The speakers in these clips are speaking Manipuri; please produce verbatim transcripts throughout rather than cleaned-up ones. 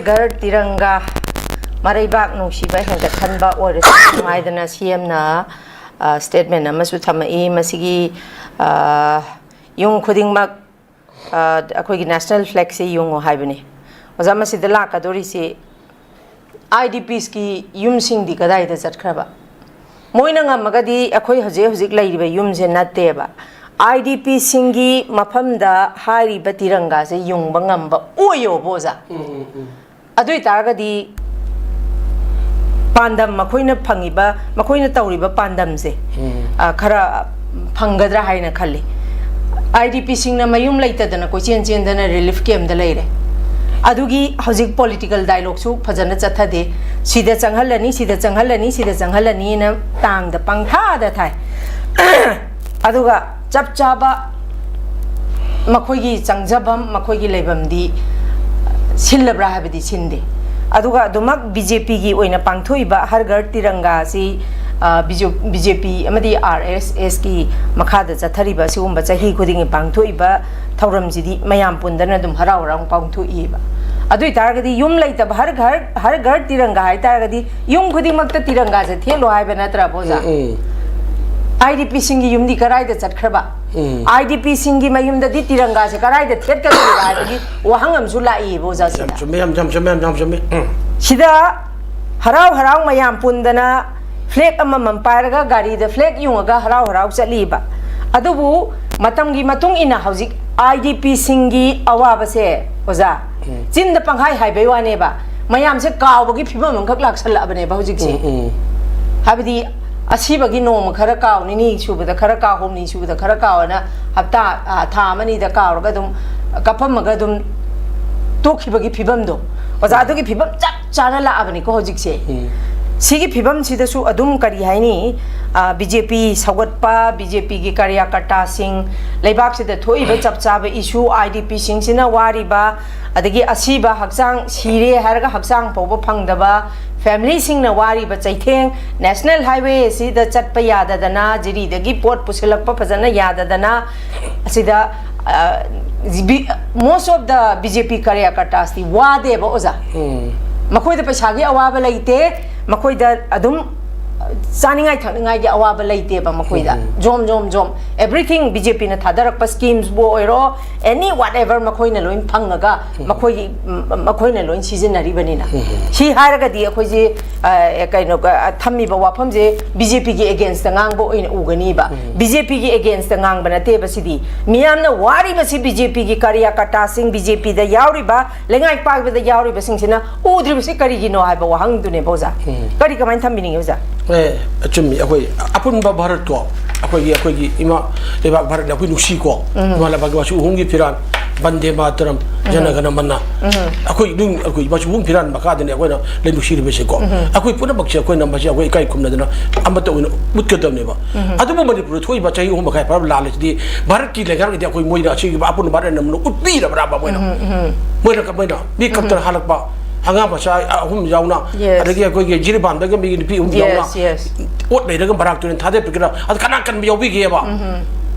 ꯘꯔ ꯇꯤꯔꯪꯒꯥ, ꯃꯔꯩꯕꯥꯛ ꯅꯨꯡꯁꯤꯕ ꯍꯦꯟꯒꯠꯍꯟꯕ ꯑꯣꯏꯔꯁꯨ ꯍꯥꯏꯗꯅ ꯁꯤ ꯑꯦꯝꯅ ꯁ꯭ꯇꯦꯠꯃꯦꯟ ꯑꯃꯁꯨ ꯊꯝꯃꯛꯏ꯫ ꯃꯁꯤꯒꯤ ꯑ, ꯌꯨꯝ ꯈꯨꯗꯤꯡꯃꯛ ꯑ, ꯑꯩꯈꯣꯏꯒꯤ ꯅꯦꯁꯅꯦꯜ ꯐ꯭ꯂꯦꯛꯁꯤ ꯌꯨꯡꯉꯨ ꯍꯥꯏꯕꯅꯤ꯫ ꯑꯣꯖꯥ, ꯃꯁꯤꯗ ꯂꯥꯛꯀꯗꯣꯔꯤꯁꯤ ꯑꯥꯏ ꯗꯤ ꯄꯤꯁꯀꯤ ꯌꯨꯝꯁꯤꯡꯗꯤ ꯀꯗꯥꯏꯗ ꯆꯠꯈ꯭ꯔꯕ? ꯃꯣꯏꯅ ꯉꯝꯃꯒꯗꯤ ꯑꯩꯈꯣꯏ ꯍꯧꯖꯤꯛ ꯍꯧꯖꯤꯛ ꯂꯩꯔꯤꯕ ꯌꯨꯝꯁꯦ ꯅꯠꯇꯦꯕ, ꯑꯥꯏ ꯗꯤ ꯄꯤꯁꯤꯡꯒꯤ ꯃꯐꯝꯗ ꯍꯥꯏꯔꯤꯕ ꯇꯤꯔꯪꯒꯥꯁꯦ ꯌꯨꯡꯕ ꯉꯝꯕ ꯑꯣꯏꯌꯣꯕ, ꯑꯣꯖꯥ꯫ ꯑꯗꯨ ꯑꯣꯏꯇꯥꯔꯒꯗꯤ ꯄꯥꯟꯗꯝ, ꯃꯈꯣꯏꯅ ꯐꯪꯉꯤꯕ, ꯃꯈꯣꯏꯅ ꯇꯧꯔꯤꯕ ꯄꯥꯟꯗꯝꯁꯦ, ꯎꯝ꯫ ꯑ, ꯈꯔ ꯐꯪꯒꯗ꯭ꯔꯥ ꯍꯥꯏꯅ ꯈꯜꯂꯤ꯫ ꯑꯥꯏ ꯗꯤ ꯄꯤꯁꯤꯡꯅ ꯃꯌꯨꯝ ꯂꯩꯇꯗꯅ ꯀꯣꯏꯆꯦꯟ ꯆꯦꯟꯗꯅ ꯔꯤꯂꯤꯐ ꯀꯦꯝꯗ ꯂꯩꯔꯦ꯫ ꯑꯗꯨꯒꯤ ꯍꯧꯖꯤꯛ ꯄꯣꯂꯤꯇꯤꯀꯦꯜ ꯗꯥꯏꯂꯣꯒꯁꯨ ꯐꯖꯅ ꯆꯠꯊꯗꯦ꯫ ꯁꯤꯗ ꯆꯪꯍꯜꯂꯅꯤ, ꯁꯤꯗ ꯆꯪꯍꯜꯂꯅꯤ, ꯁꯤꯗ ꯆꯪꯍꯜꯂꯅꯤꯅ ꯇꯥꯡꯗ ꯄꯪꯊꯥꯗ ꯊꯥꯏ꯫ ꯑꯗꯨꯒ ꯆꯞ ꯆꯥꯕ ꯃꯈꯣꯏꯒꯤ ꯆꯪꯖꯐꯝ, ꯃꯈꯣꯏꯒꯤ ꯂꯩꯐꯝꯗꯤ ꯁꯤꯜꯂꯕ꯭ꯔꯥ ꯍꯥꯏꯕꯗꯤ ꯁꯤꯟꯗꯦ꯫ ꯑꯗꯨꯒ ꯑꯗꯨꯃꯛ ꯕꯤ ꯖꯦ ꯄꯤꯒꯤ ꯑꯣꯏꯅ ꯄꯥꯡꯊꯣꯛꯏꯕ ꯍꯔ ꯘꯔ ꯇꯤꯔꯪꯒꯥ ꯑꯁꯤ, ꯑ, ꯕꯤ ꯖꯦ ꯄꯤ ꯑꯃꯗꯤ ꯑꯥꯔ ꯑꯦꯁ ꯑꯦꯁꯀꯤ ꯃꯈꯥꯗ ꯆꯠꯊꯔꯤꯕ ꯑꯁꯤꯒꯨꯝꯕ ꯆꯍꯤ ꯈꯨꯗꯤꯡꯒꯤ ꯄꯥꯡꯊꯣꯛꯏꯕ ꯊꯧꯔꯝꯁꯤꯗꯤ ꯃꯌꯥꯝ ꯄꯨꯟꯗꯅ ꯑꯗꯨꯝ ꯍꯔꯥꯎ ꯍꯔꯥꯎ ꯄꯥꯡꯊꯣꯛꯏꯕ꯫ ꯑꯗꯨ ꯑꯣꯏꯇꯥꯔꯒꯗꯤ ꯌꯨꯝ ꯂꯩꯇꯕ ꯍꯔ ꯘꯔ, ꯍꯔ ꯘꯔ ꯇꯤꯔꯪꯒꯥ ꯍꯥꯏꯇꯥꯔꯒꯗꯤ ꯌꯨꯝ ꯈꯨꯗꯤꯡꯃꯛꯇ ꯇꯤꯔꯪꯒꯥꯁꯦ ꯊꯦꯠꯂꯣ ꯍꯥꯏꯕ ꯅꯠꯇ꯭ꯔꯕ, ꯑꯣꯖꯥ? ꯎꯝ, ꯎꯝ꯫ ꯑꯥꯏ ꯗꯤ ꯄꯤꯁꯤꯡꯒꯤ ꯌꯨꯝꯗꯤ ꯀꯗꯥꯏꯗ ꯆꯠꯈ꯭ꯔꯕ? ꯎꯝ꯫ ꯑꯥꯏ ꯗꯤ ꯄꯤꯁꯤꯡꯒꯤ ꯃꯌꯨꯝꯗꯗꯤ ꯇꯤꯔꯪꯒꯥꯁꯦ ꯀꯗꯥꯏꯗ ꯊꯦꯠꯀꯗꯧꯔꯤꯕ ꯍꯥꯏꯕꯒꯤ ꯋꯥꯍꯪ ꯑꯃꯁꯨ ꯂꯥꯛꯏꯕ, ꯑꯣꯖꯥ, ꯌꯥꯝ ꯁꯤꯗ꯫ ꯆꯨꯝꯃꯦ, ꯌꯥꯝ, ꯌꯥꯝ ꯆꯨꯝꯃꯦ, ꯌꯥꯝ, ꯌꯥꯝ ꯆꯨꯝꯃꯦ꯫ ꯎꯝ꯫ ꯁꯤꯗ ꯍꯔꯥꯎ ꯍꯔꯥꯎ ꯃꯌꯥꯝ ꯄꯨꯟꯗꯅ ꯐ꯭ꯂꯦꯛ ꯑꯃꯃꯝ ꯄꯥꯏꯔꯒ ꯒꯥꯔꯤꯗ ꯐ꯭ꯂꯦꯛ ꯌꯨꯡꯉꯒ ꯍꯔꯥꯎ ꯍꯔꯥꯎ ꯆꯠꯂꯤꯕ꯫ ꯑꯗꯨꯕꯨ ꯃꯇꯝꯒꯤ ꯃꯇꯨꯡ ꯏꯟꯅ ꯍꯧꯖꯤꯛ ꯑꯥꯏ ꯗꯤ ꯄꯤꯁꯤꯡꯒꯤ ꯑꯋꯥꯕꯁꯦ, ꯑꯣꯖꯥ, ꯎꯝ꯫ ꯆꯤꯟꯗ ꯄꯪꯍꯥꯏ ꯍꯥꯏꯕꯩ ꯋꯥꯅꯦꯕ, ꯃꯌꯥꯝꯁꯦ ꯀꯥꯎꯕꯒꯤ ꯐꯤꯕꯝ ꯑꯃꯈꯛ ꯂꯥꯛꯁꯜꯂꯛꯑꯕꯅꯦꯕ ꯍꯧꯖꯤꯛꯁꯦ꯫ ꯎꯝ, ꯎꯝ꯫ ꯍꯥꯏꯕꯗꯤ ꯑꯁꯤꯕꯒꯤ ꯅꯣꯡꯃ ꯈꯔ ꯀꯥꯎ, ꯅꯤꯅꯤ ꯁꯨꯕꯗ ꯈꯔ ꯀꯥꯎ, ꯍꯨꯝꯅꯤ ꯁꯨꯕꯗ ꯈꯔ ꯀꯥꯎ ꯍꯥꯏꯅ ꯍꯞꯇꯥ, ꯑ, ꯊꯥ ꯑꯃꯅꯤꯗ ꯀꯥꯎꯔꯒ ꯑꯗꯨꯝ ꯀꯞꯄꯝꯃꯒ ꯑꯗꯨꯝ ꯇꯣꯛꯈꯤꯕꯒꯤ ꯐꯤꯕꯝꯗꯣ, ꯑꯣꯖꯥ, ꯑꯗꯨꯒꯤ ꯐꯤꯕꯝ ꯆꯞ ꯆꯥꯅ ꯂꯥꯛꯑꯕꯅꯤꯀꯣ ꯍꯧꯖꯤꯛꯁꯦ꯫ ꯎꯝ꯫ ꯁꯤꯒꯤ ꯐꯤꯕꯝꯁꯤꯗꯁꯨ ꯑꯗꯨꯝ ꯀꯔꯤ ꯍꯥꯏꯅꯤ, ꯑ, ꯕꯤ ꯖꯦ ꯄꯤ ꯁꯧꯒꯠꯄ, ꯕꯤ ꯖꯦ ꯄꯤꯒꯤ ꯀꯥꯔꯌꯥꯀꯔꯇꯥꯁꯤꯡ, ꯂꯩꯕꯥꯛꯁꯤꯗ ꯊꯣꯛꯏꯕ ꯆꯞ ꯆꯥꯕ ꯏꯁꯨ, ꯑꯥꯏ ꯗꯤ ꯄꯤꯁꯤꯡꯁꯤꯅ ꯋꯥꯔꯤꯕ, ꯑꯗꯒꯤ ꯑꯁꯤꯕ, ꯍꯛꯆꯥꯡ ꯁꯤꯔꯦ ꯍꯥꯏꯔꯒ ꯍꯛꯆꯥꯡ ꯐꯥꯎꯕ ꯐꯪꯗꯕ, ꯐꯦꯃꯤꯂꯤꯁꯤꯡꯅ ꯋꯥꯔꯤꯕ ꯆꯩꯊꯦꯡ, ꯅꯦꯁꯅꯦꯜ ꯍꯥꯏꯋꯦ ꯑꯁꯤꯗ ꯆꯠꯄ ꯌꯥꯗꯗꯅ, ꯖꯤꯔꯤꯗꯒꯤ ꯄꯣꯠ ꯄꯨꯁꯤꯜꯂꯛꯄ ꯐꯖꯅ ꯌꯥꯗꯗꯅ, ꯑꯁꯤꯗ, ꯑ, B- most of the B J P ꯀꯥꯔꯌꯥꯀꯔꯇꯥꯁꯇꯤ ꯋꯥꯗꯦꯕ, ꯑꯣꯖꯥ꯫ ꯃꯈꯣꯏꯗ ꯄꯩꯁꯥꯒꯤ ꯑꯋꯥꯕ ꯂꯩꯇꯦ, ꯃꯈꯣꯏꯗ ꯑꯗꯨꯝ ꯆꯥꯅꯤꯡꯉꯥꯏ ꯊꯛꯅꯤꯡꯉꯥꯏꯒꯤ ꯑꯋꯥꯕ ꯂꯩꯇꯦꯕ ꯃꯈꯣꯏꯗ꯫ ꯖꯣꯝ ꯖꯣꯝ ꯖꯣꯝ, everything B J P ꯅ ꯊꯥꯗꯔꯛꯄ schemes ꯕꯨ ꯑꯣꯏꯔꯣ, any whatever, ꯃꯈꯣꯏꯅ ꯂꯣꯏ ꯐꯪꯉꯒ ꯃꯈꯣꯏꯒꯤ, ꯃꯈꯣꯏꯅ ꯂꯣꯏ ꯁꯤꯖꯤꯟꯅꯔꯤꯕꯅꯤꯅ꯫ ꯁꯤ ꯍꯥꯏꯔꯒꯗꯤ ꯑꯩꯈꯣꯏꯁꯤ, ꯑ, ꯀꯩꯅꯣ, ꯑ, ꯊꯝꯃꯤꯕ ꯋꯥꯐꯝꯁꯦ B J P ꯒꯤ against ꯇ ꯉꯥꯡꯕ ꯑꯣꯏꯅ ꯎꯒꯅꯤꯕ꯫ B J P ꯒꯤ against ꯇ ꯉꯥꯡꯕ ꯅꯠꯇꯦꯕ ꯁꯤꯗꯤ꯫ ꯃꯤꯌꯥꯝꯅ ꯋꯥꯔꯤꯕꯁꯤ B J P ꯒꯤ ꯀꯥꯔꯌꯥꯀꯔꯇꯥꯁꯤꯡ, B J P ꯗ ꯌꯥꯎꯔꯤꯕ, ꯂꯩꯉꯥꯛ ꯄꯥꯏꯕꯗ ꯌꯥꯎꯔꯤꯕꯁꯤꯡꯁꯤꯅ ꯎꯗ꯭ꯔꯤꯕꯁꯤ ꯀꯔꯤꯒꯤꯅꯣ ꯍꯥꯏꯕ ꯋꯥꯍꯪꯗꯨꯅꯦꯕ, ꯑꯣꯖꯥ꯫ ꯀꯔꯤ, ꯀꯃꯥꯏꯅ ꯊꯝꯕꯤꯅꯤꯡꯉꯤ, ꯑꯣꯖꯥ? ꯑꯦ, ꯑꯆꯨꯝꯃꯤ꯫ ꯑꯩꯈꯣꯏ ꯑꯄꯨꯟꯕ ꯚꯥꯔꯠ ꯀꯣ, ꯑꯩꯈꯣꯏꯒꯤ, ꯑꯩꯈꯣꯏꯒꯤ ꯏꯃꯥ ꯂꯩꯕꯥꯛ ꯚꯥꯔꯠꯅ ꯑꯩꯈꯣꯏ ꯅꯨꯡꯁꯤꯀꯣ꯫ ꯏꯃꯥ ꯂꯩꯕꯥꯛꯀꯤ ꯃꯆꯨ ꯑꯍꯨꯝꯒꯤ ꯐꯤꯔꯥꯜ, ꯕꯟꯗꯦ ꯃꯥꯇꯔꯝ, ꯖꯅ ꯒꯅ ꯃꯅ꯫ ꯑꯩꯈꯣꯏ ꯑꯗꯨꯝ, ꯑꯩꯈꯣꯏ ꯃꯆꯨ ꯑꯍꯨꯝ ꯐꯤꯔꯥꯜ ꯃꯈꯥꯗꯅꯤ ꯑꯩꯈꯣꯏꯅ ꯂꯩ ꯅꯨꯡꯁꯤꯔꯤꯕꯁꯦꯀꯣ꯫ ꯑꯩꯈꯣꯏ ꯄꯨꯝꯅꯃꯛꯁꯦ ꯑꯩꯈꯣꯏꯅ ꯃꯁꯤ ꯑꯩꯈꯣꯏ ꯏꯀꯥꯏ ꯈꯨꯝꯅꯗꯅ ꯑꯃꯠꯇ ꯑꯣꯏꯅ ꯎꯠꯀꯗꯕꯅꯦꯕ꯫ ꯑꯗꯨꯕꯨ ꯃꯅꯤꯄꯨꯔꯗ ꯊꯣꯛꯏꯕ ꯆꯍꯤ ꯑꯍꯨꯝ ꯃꯈꯥꯏ ꯐꯥꯔꯕ ꯂꯥꯜꯂꯤꯁꯤꯗꯤ ꯚꯥꯔꯠꯀꯤ ꯂꯩꯉꯥꯛꯅꯗꯤ ꯑꯩꯈꯣꯏ ꯃꯣꯏꯅ ꯑꯁꯤꯒꯤ ꯑꯄꯨꯟꯕ ꯚꯥꯔꯠ ꯑꯣꯏꯅ ꯎꯠꯄꯤꯔꯕ꯭ꯔꯕ ꯃꯣꯏꯅ? ꯃꯣꯏꯅ ꯀꯃꯥꯏꯅ ꯃꯤ ꯀꯞꯇꯅ ꯍꯜꯂꯛꯄ, ꯑꯉꯥꯡ ꯃꯆꯥ ꯑꯍꯨꯝ ꯌꯥꯎꯅ, Yes. ꯑꯗꯒꯤ ꯑꯩꯈꯣꯏꯒꯤ ꯖꯤꯔꯤꯕꯥꯝꯗꯒꯤ ꯃꯤꯒꯤ ꯅꯨꯄꯤ ꯑꯍꯨꯝ ꯌꯥꯎꯅ Yes, yes. ꯑꯣꯠ ꯂꯩꯔꯒ ꯃꯔꯥꯛ ꯇꯨꯔꯦꯜ ꯊꯥꯗ ꯄꯤꯒꯗ꯭ꯔꯥ? ꯑꯗ ꯀꯅꯥ ꯀꯟꯕ ꯌꯥꯎꯕꯤꯒꯦꯕ?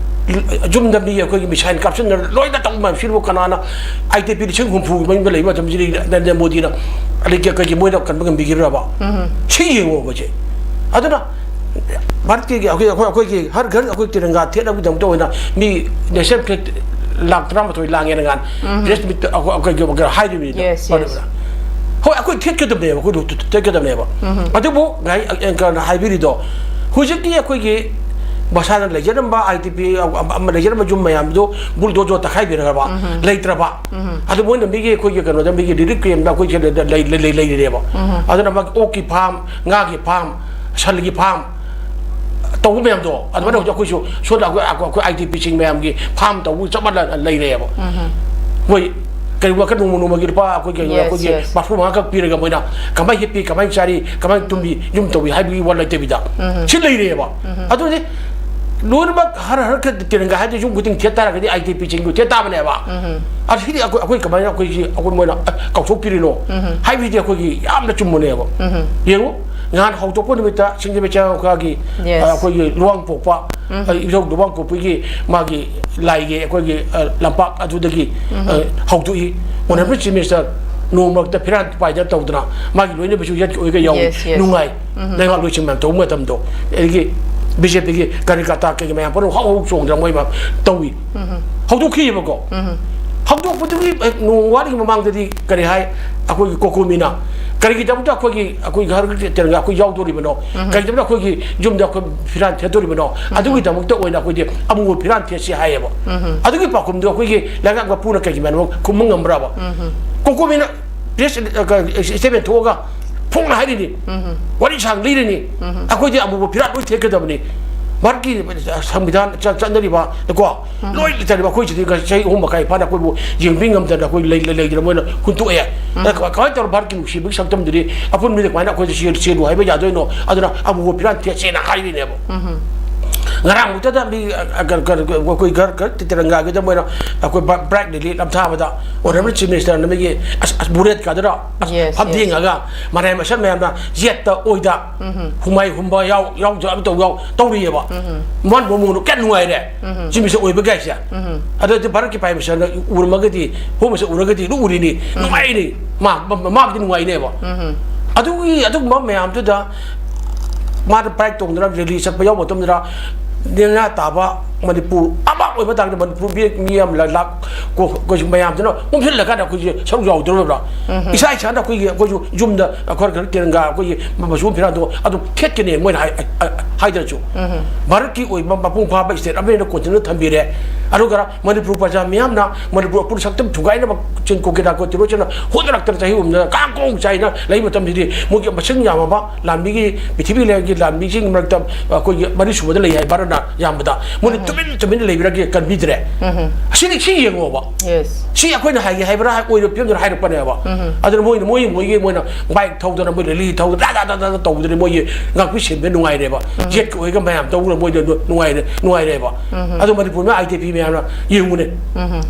ꯌꯨꯝꯗ ꯃꯤ ꯑꯩꯈꯣꯏꯒꯤ missile ꯀꯥꯞꯁꯤꯟꯗꯅ ꯂꯣꯏꯅ ꯇꯧꯕ ꯃꯌꯥꯝꯁꯤꯕꯨ ꯀꯅꯥꯅ? I T P ꯂꯤꯁꯤꯡ ꯍꯨꯝꯐꯨꯒꯤ ꯃꯌꯨꯝꯗ ꯂꯩꯕ ꯃꯇꯝꯁꯤꯗ ꯅꯔꯦꯟꯗ꯭ꯔ ꯃꯣꯗꯤꯅ, ꯑꯗꯒꯤ ꯑꯩꯈꯣꯏꯒꯤ ꯃꯣꯏꯅ ꯀꯟꯕ ꯉꯝꯕꯤꯈꯤꯕ꯭ꯔꯕ? ꯁꯤ ꯌꯦꯡꯉꯣꯕ ꯁꯦ꯫ ꯑꯗꯨꯅ ꯚꯥꯔꯠꯀꯤ ꯑꯩꯈꯣꯏ, ꯑꯩꯈꯣꯏ, ꯑꯩꯈꯣꯏꯒꯤ ꯍꯔ ꯘꯔ ꯑꯩꯈꯣꯏ ꯇꯤꯔꯪꯒꯥ ꯊꯦꯠꯅꯕꯒꯤꯗꯃꯛꯇ ꯑꯣꯏꯅ ꯃꯤ national flag ꯂꯥꯛ ꯇꯔꯥꯃꯥꯊꯣꯏ ꯂꯥꯡꯉꯦꯅ ꯉꯥꯟ press meet ꯑꯩꯈꯣꯏ, ꯑꯩꯈꯣꯏ, ꯑꯩꯈꯣꯏ ꯍꯥꯏꯔꯤꯕꯅꯤꯗ꯫ Yes, yes. ꯍꯣꯏ, ꯑꯩꯈꯣꯏ ꯊꯦꯠꯀꯗꯕꯅꯦꯕ, ꯑꯩꯈꯣꯏ ꯊꯦꯠꯀꯗꯕꯅꯦꯕ꯫ ꯑꯗꯨꯕꯨ ꯉꯥꯏ anchor ꯅ ꯍꯥꯏꯕꯤꯔꯤꯗꯣ, ꯍꯧꯖꯤꯛꯇꯤ ꯑꯩꯈꯣꯏꯒꯤ ꯃꯁꯥꯅ ꯂꯩꯖꯔꯝꯕ I T P ꯑꯃ ꯂꯩꯖꯔꯝꯕ ꯌꯨꯝ ꯃꯌꯥꯝꯗꯨ bulldozer ꯇꯛꯈꯥꯏꯕꯤꯔꯒ ꯂꯩꯇ꯭ꯔꯕ꯫ ꯑꯗꯨ ꯃꯣꯏꯅ ꯃꯤꯒꯤ ꯑꯩꯈꯣꯏꯒꯤ ꯀꯩꯅꯣꯗ ꯃꯤꯒꯤ relief camp ꯗ ꯑꯩꯈꯣꯏꯁꯦ ꯂꯩ-, ꯂꯩ-, ꯂꯩ-, ꯂꯩꯔꯦꯕ꯫ ꯑꯗꯨꯅ ꯃꯥꯒꯤ ꯑꯣꯛꯀꯤ farm, ꯉꯥꯒꯤ farm, ꯁꯟꯒꯤ farm ꯇꯧꯕ ꯃꯌꯥꯝꯗꯣ, ꯑꯗꯨꯃꯥꯏꯅ ꯍꯧꯖꯤꯛ ꯑꯩꯈꯣꯏꯁꯨ ꯁꯣꯝꯗ ꯑꯩꯈꯣꯏ, ꯑꯩꯈꯣꯏ, ꯑꯩꯈꯣꯏ I T P ꯁꯤꯡ ꯃꯌꯥꯝꯒꯤ farm ꯇꯧꯕ ꯆꯞ ꯃꯥꯟꯅꯅ ꯂꯩꯔꯦꯕ꯫ ꯃꯣꯏ ꯀꯔꯤꯒꯨꯝꯕ ꯈꯔ ꯅꯣꯡꯃ ꯅꯣꯡꯃꯒꯤ ꯂꯨꯄꯥ ꯑꯩꯈꯣꯏꯒꯤ, Yes, ꯑꯩꯈꯣꯏꯒꯤ yes. ꯃꯔꯐꯨ ꯃꯉꯥ ꯈꯛ ꯄꯤꯔꯒ ꯃꯣꯏꯅ ꯀꯃꯥꯏꯅ ꯍꯤꯞꯄꯤ, ꯀꯃꯥꯏꯅ ꯆꯥꯔꯤ, ꯀꯃꯥꯏꯅ ꯇꯨꯝꯕꯤ, ꯌꯨꯝ ꯇꯧꯕꯤ ꯍꯥꯏꯕꯒꯤ ꯋꯥ ꯂꯩꯇꯕꯤꯗ ꯁꯤ ꯂꯩꯔꯦꯕ꯫ ꯑꯗꯨꯗꯤ ꯂꯣꯏꯅꯃꯛ ꯍꯔ ꯍꯔ ꯈꯔ ꯇꯤꯔꯪꯒꯥ ꯍꯥꯏꯗꯤ ꯌꯨꯝ ꯈꯨꯗꯤꯡ ꯊꯦꯠ ꯇꯥꯔꯒꯗꯤ I T P ꯁꯤꯡꯗꯨ ꯊꯦꯠ ꯇꯥꯕꯅꯦꯕ꯫ ꯑꯁꯤꯗꯤ ꯑꯩꯈꯣꯏ, ꯑꯩꯈꯣꯏ ꯀꯃꯥꯏꯅ ꯑꯩꯈꯣꯏꯁꯤ, ꯑꯩꯈꯣꯏ ꯃꯣꯏꯅ, ꯑ, ꯀꯥꯎꯊꯣꯛꯄꯤꯔꯤꯅꯣ ꯍꯥꯏꯕꯁꯤꯗꯤ ꯑꯩꯈꯣꯏꯒꯤ ꯌꯥꯝꯅ ꯆꯨꯝꯕꯅꯦꯕ꯫ ꯌꯦꯡꯉꯨ, ꯅꯍꯥꯟ ꯍꯧꯗꯣꯛꯄ ꯅꯨꯃꯤꯠꯇ ꯁꯤꯡꯖꯃꯩ ꯆꯩꯔꯥꯎ ꯀꯥꯒꯤ, Yes. ꯑ, ꯑꯩꯈꯣꯏꯒꯤ ꯂꯨꯋꯥꯡ ꯄꯣꯛꯄ ꯑꯩ ꯏꯙꯧ ꯂꯨꯋꯥꯡ ꯀꯣꯛꯄꯤꯒꯤ ꯃꯥꯒꯤ ꯂꯥꯏꯒꯤ ꯑꯩꯈꯣꯏꯒꯤ, ꯑ, ꯂꯝꯄꯥꯛ ꯑꯗꯨꯗꯒꯤ, ꯑ, ꯍꯧꯗꯣꯛꯏ꯫ Honourable Chief Minister ꯅꯣꯡꯃ ꯃꯔꯛꯇ ꯐꯤꯔꯥꯟ ꯄꯥꯏꯗꯅ ꯇꯧꯗꯅ ꯃꯥꯒꯤ ꯂꯣꯏꯅꯕꯁꯨ ꯌꯦꯠꯀꯤ ꯑꯣꯏꯒ ꯌꯥꯎꯏ꯫ Yes, yes. ꯅꯨꯡꯉꯥꯏ꯫ ꯂꯩꯉꯥꯛꯂꯣꯏꯁꯤꯡ ꯃꯌꯥꯝ ꯇꯧꯕ ꯃꯇꯝꯗꯣ, ꯑꯗꯒꯤ ꯕꯤ ꯖꯦ ꯄꯤꯒꯤ ꯀꯥꯔꯤꯀꯥꯇꯥ ꯀꯩꯀꯩ ꯃꯌꯥꯝ ꯄꯨꯝꯅꯃꯛ ꯍꯥꯎ ꯍꯥꯎ ꯆꯣꯡꯗꯅ ꯃꯣꯏ ꯃꯌꯥꯝ ꯇꯧꯏ꯫ ꯍꯧꯗꯣꯛꯈꯤꯑꯕꯀꯣ꯫ ꯍꯧꯗꯣꯛꯄꯗꯨꯒꯤ, ꯑꯦ, ꯅꯣꯡ ꯋꯥꯠꯂꯤꯉꯩ ꯃꯃꯥꯡꯗꯗꯤ ꯀꯔꯤ ꯍꯥꯏ? ꯑꯩꯈꯣꯏꯒꯤ ꯀꯣꯀꯣꯃꯤꯅ ꯀꯔꯤꯒꯤꯗꯃꯛꯇ ꯑꯩꯈꯣꯏꯒꯤ, ꯑꯩꯈꯣꯏꯒꯤ ꯍꯔ ꯇꯤꯔꯪꯒꯥ ꯑꯩꯈꯣꯏ ꯌꯥꯎꯗꯣꯔꯤꯕꯅꯣ? ꯀꯔꯤꯒꯤꯗꯃꯛꯇ ꯑꯩꯈꯣꯏꯒꯤ ꯌꯨꯝꯗ ꯑꯩꯈꯣꯏ ꯐꯤꯔꯥꯟ ꯊꯦꯠꯇꯣꯔꯤꯕꯅꯣ? ꯑꯗꯨꯒꯤꯗꯃꯛꯇ ꯑꯣꯏꯅ ꯑꯩꯈꯣꯏꯗꯤ ꯑꯃꯨꯕ ꯐꯤꯔꯥꯟ ꯊꯦꯠꯁꯤ ꯍꯥꯏꯌꯦꯕ꯫ ꯑꯗꯨꯒꯤ ꯄꯥꯎꯈꯨꯝꯗꯣ ꯑꯩꯈꯣꯏꯒꯤ ꯂꯩꯉꯥꯛ ꯃꯄꯨꯅ ꯀꯩꯒꯤꯅꯣ ꯈꯨꯝꯕ ꯉꯝꯕ꯭ꯔꯕ? ꯀꯣꯀꯣꯃꯤꯅ ꯄ꯭ꯔꯦꯁ, ꯑ, ꯀ-, ꯁ꯭ꯇꯦꯠꯃꯦꯟ ꯊꯣꯛꯑꯒ ꯐꯣꯡꯅ ꯍꯥꯏꯔꯤꯅꯤ꯫ ꯋꯥꯔꯤ ꯁꯥꯡ ꯂꯤꯔꯤꯅꯤ꯫ ꯑꯩꯈꯣꯏꯗꯤ ꯑꯃꯨꯕ ꯐꯤꯔꯥꯟ ꯂꯣꯏ ꯊꯦꯠꯀꯗꯕꯅꯤ꯫ ꯚꯥꯔꯠꯀꯤ ꯁꯪꯕꯤꯙꯥꯟ ꯆ-, ꯆꯠꯅꯔꯤꯕ ꯀꯣ, ꯂꯣꯏ ꯂꯩꯇꯔꯤꯕ ꯑꯩꯈꯣꯏ ꯁꯤꯗꯤ ꯆꯍꯤ ꯑꯍꯨꯝ ꯃꯈꯥꯏ ꯐꯥꯅ ꯑꯩꯈꯣꯏꯕꯨ ꯌꯦꯡꯕꯤ ꯉꯝꯗꯅ ꯑꯩꯈꯣꯏ ꯂꯩ-, ꯂꯩ-, ꯂꯩꯗꯅ ꯃꯣꯏꯅ ꯍꯨꯟꯇꯣꯛꯑꯦ꯫ ꯑꯗ ꯀꯃꯥꯏ-, ꯀꯃꯥꯏꯅ ꯇꯧꯔ ꯚꯥꯔꯠꯀꯤ ꯅꯨꯡꯁꯤꯕꯒꯤ ꯁꯛꯇꯝꯗꯨꯗꯤ ꯑꯄꯨꯟꯕꯗ ꯀꯃꯥꯏꯅ ꯑꯩꯈꯣꯏꯗ ꯆꯦ-, ꯆꯦꯜꯂꯨ ꯍꯥꯏꯕ ꯌꯥꯗꯣꯏꯅꯣ? ꯑꯗꯨꯅ ꯑꯃꯨꯕ ꯐꯤꯔꯥꯟ ꯊꯦꯠꯁꯦꯅ ꯍꯥꯏꯔꯤꯅꯦꯕ꯫ ꯉꯔꯥꯡꯃꯨꯛꯇꯗ ꯃꯤ, ꯑ, ꯑ, ꯀ-, ꯀ-, ꯑꯩꯈꯣꯏ ꯘꯔ, ꯘꯔ ꯇꯤꯔꯪꯒꯥꯒꯤꯗ ꯃꯣꯏꯅ ꯑꯩꯈꯣꯏ ꯕ-, ꯕ꯭ꯔꯥꯏꯠ ꯔꯦꯂꯤ ꯅꯝꯊꯥꯕꯗ Honourable Chief Minister ꯅ ꯃꯤꯒꯤ ꯑꯁ, ꯑꯁ, ꯕꯨꯔꯦꯠꯀꯗꯨꯗ ꯑꯁ, Yes, yes. ꯐꯝꯊꯦꯡꯉꯒ ꯃꯔꯥꯏ ꯃꯁꯟ ꯃꯌꯥꯝꯅ ꯌꯦꯠꯇ ꯑꯣꯏꯗ ꯍꯨꯃꯥꯏ ꯍꯨꯝꯕ ꯌꯥꯎ-, ꯌꯥꯎꯖ-, ꯑꯃ ꯇꯧ ꯌꯥꯎ-, ꯇꯧꯔꯤꯑꯕ꯫ ꯃꯣꯏꯅ ꯃꯣꯃꯣꯟꯗꯣ ꯀꯌꯥ ꯅꯨꯡꯉꯥꯏꯔꯦ꯫ Chief Minister ꯑꯣꯏꯕ ꯀꯥꯏꯁꯦ꯫ ꯑꯗꯨꯗꯤ ꯚꯥꯔꯠꯀꯤ Prime Minister ꯅ ꯎꯔꯝꯃꯒꯗꯤ, Home Minister ꯎꯔꯒꯗꯤ ꯑꯗꯨꯝ ꯎꯔꯤꯅꯤ꯫ ꯅꯨꯡꯉꯥꯏꯅꯤ꯫ ꯃꯥ, ꯃꯥ, ꯃꯥꯒꯤꯗꯤ ꯅꯨꯡꯉꯥꯏꯅꯦꯕ꯫ ꯑꯗꯨꯒꯤ, ꯑꯗꯨꯒꯨꯝꯕ ꯃꯌꯥꯝꯗꯨꯗ ꯃꯥꯗ ꯕ꯭ꯔꯥꯏꯠ ꯇꯣꯡꯗꯅ ꯔꯦꯂꯤ ꯆꯠꯄ ꯌꯥꯎꯕ ꯃꯇꯝꯗ ꯅꯦꯅꯥ ꯇꯥꯕ ꯃꯅꯤꯄꯨꯔ ꯑꯃ ꯑꯣꯏꯕ ꯇꯥꯔꯒꯗꯤ ꯃꯅꯤꯄꯨꯔ ꯃꯤ, ꯃꯤ ꯌꯥꯝ ꯂ-, ꯂꯥꯛ ꯀꯣ-, ꯑꯩꯈꯣꯏꯁꯨ ꯃꯌꯥꯝꯗꯨꯅ ꯑꯣꯝꯁꯤꯜꯂꯀꯥꯟꯗ ꯑꯩꯈꯣꯏꯁꯦ ꯁꯔꯨꯛ ꯌꯥꯎꯗꯧꯔꯕ꯭ꯔꯥ? ꯏꯁꯥ ꯏꯁꯥꯅ ꯑꯩꯈꯣꯏꯒꯤ, ꯑꯩꯈꯣꯏꯁꯨ ꯌꯨꯝꯗ ꯈꯔ ꯈꯔ ꯇꯤꯔꯪꯒꯥ ꯑꯩꯈꯣꯏꯒꯤ ꯃꯆꯨ ꯐꯤꯔꯥꯟꯗꯣ ꯑꯗꯨꯝ ꯊꯦꯠꯀꯅꯤ ꯃꯣꯏꯅ ꯍꯥꯏ-, ꯍꯥꯏ-, ꯍꯥꯏꯗ꯭ꯔꯁꯨ꯫ ꯚꯥꯔꯠꯀꯤ ꯑꯣꯏꯕ ꯃꯄꯨꯡ ꯐꯥꯕ state ꯑꯃ ꯑꯣꯏꯅ continue ꯊꯝꯕꯤꯔꯦ꯫ ꯑꯗꯨꯒ ꯃꯅꯤꯄꯨꯔ ꯄ꯭ꯔꯖꯥ ꯃꯤꯌꯥꯝꯅ ꯃꯅꯤꯄꯨꯔ ꯑꯄꯨꯟꯕ ꯁꯛꯇꯝ ꯊꯨꯒꯥꯏꯅꯕ ꯆꯤꯟ ꯀꯣꯀꯤꯂꯥ ꯀꯣ ꯇꯤꯔꯣꯠꯁꯤꯅ ꯍꯣꯠꯅꯔꯛꯇꯅ ꯆꯍꯤ ꯑꯍꯨꯝꯗ ꯀꯥꯡ ꯀꯣꯡ ꯆꯥꯏꯅ ꯂꯩ ꯃꯇꯝꯁꯤꯗꯤ ꯃꯣꯏꯒꯤ ꯃꯁꯤꯡ ꯌꯥꯝꯃꯕ ꯂꯥꯟꯃꯤꯒꯤ, ꯄ꯭ꯔꯤꯊꯤꯕꯤ ꯂꯩꯔꯒꯤ ꯂꯥꯟꯃꯤꯁꯤꯡꯒꯤ ꯃꯔꯛꯇ ꯑꯩꯈꯣꯏꯒꯤ ꯃꯔꯤꯁꯨꯕꯗ ꯂꯩ ꯍꯥꯏ ꯚꯥꯔꯠꯅ ꯌꯥꯝꯕꯗ꯫ ꯃꯣꯏꯅ ꯇꯨꯃꯤꯟ ꯇꯨꯃꯤꯟ ꯂꯩꯕꯤꯔꯒꯦ ꯀꯟꯕꯤꯗ꯭ꯔꯦ꯫ ꯑꯁꯤꯗꯤ ꯁꯤ ꯌꯦꯡꯉꯣꯕ꯫ Yes. ꯁꯤ ꯑꯩꯈꯣꯏꯅ ꯍꯥꯏꯒꯦ ꯍꯥꯏꯕ꯭ꯔꯥ, ꯑꯣꯏꯔꯣ ꯐꯤꯕꯝꯗꯨꯅ ꯍꯥꯏꯔꯛꯄꯅꯦꯕ꯫ ꯑꯗꯨꯅ ꯃꯣꯏꯅ, ꯃꯣꯏ, ꯃꯣꯏꯒꯤ ꯃꯣꯏꯅ bike ꯊꯧꯗꯅ, ꯃꯣꯏ rally ꯊꯧꯗꯅ, ꯗꯥ, ꯗꯥ, ꯗꯥ, ꯗꯥ ꯇꯧꯕꯗꯨꯅ ꯃꯣꯏꯒꯤ ꯉꯥꯛꯄꯤ ꯁꯦꯟꯕ ꯅꯨꯡꯉꯥꯏꯔꯦꯕ꯫ ꯌꯦꯠꯀ ꯑꯣꯏꯒ ꯃꯌꯥꯝ ꯇꯧꯗꯅ ꯃꯣꯏꯗ ꯅꯨꯡꯉꯥꯏꯔꯦ, ꯅꯨꯡꯉꯥꯏꯔꯦꯕ꯫ ꯑꯗꯣ ꯃꯅꯤꯄꯨꯔ ꯃꯌꯥꯝ I D P ꯃꯌꯥꯝꯅ ꯌꯦꯡꯉꯨꯅꯦ꯫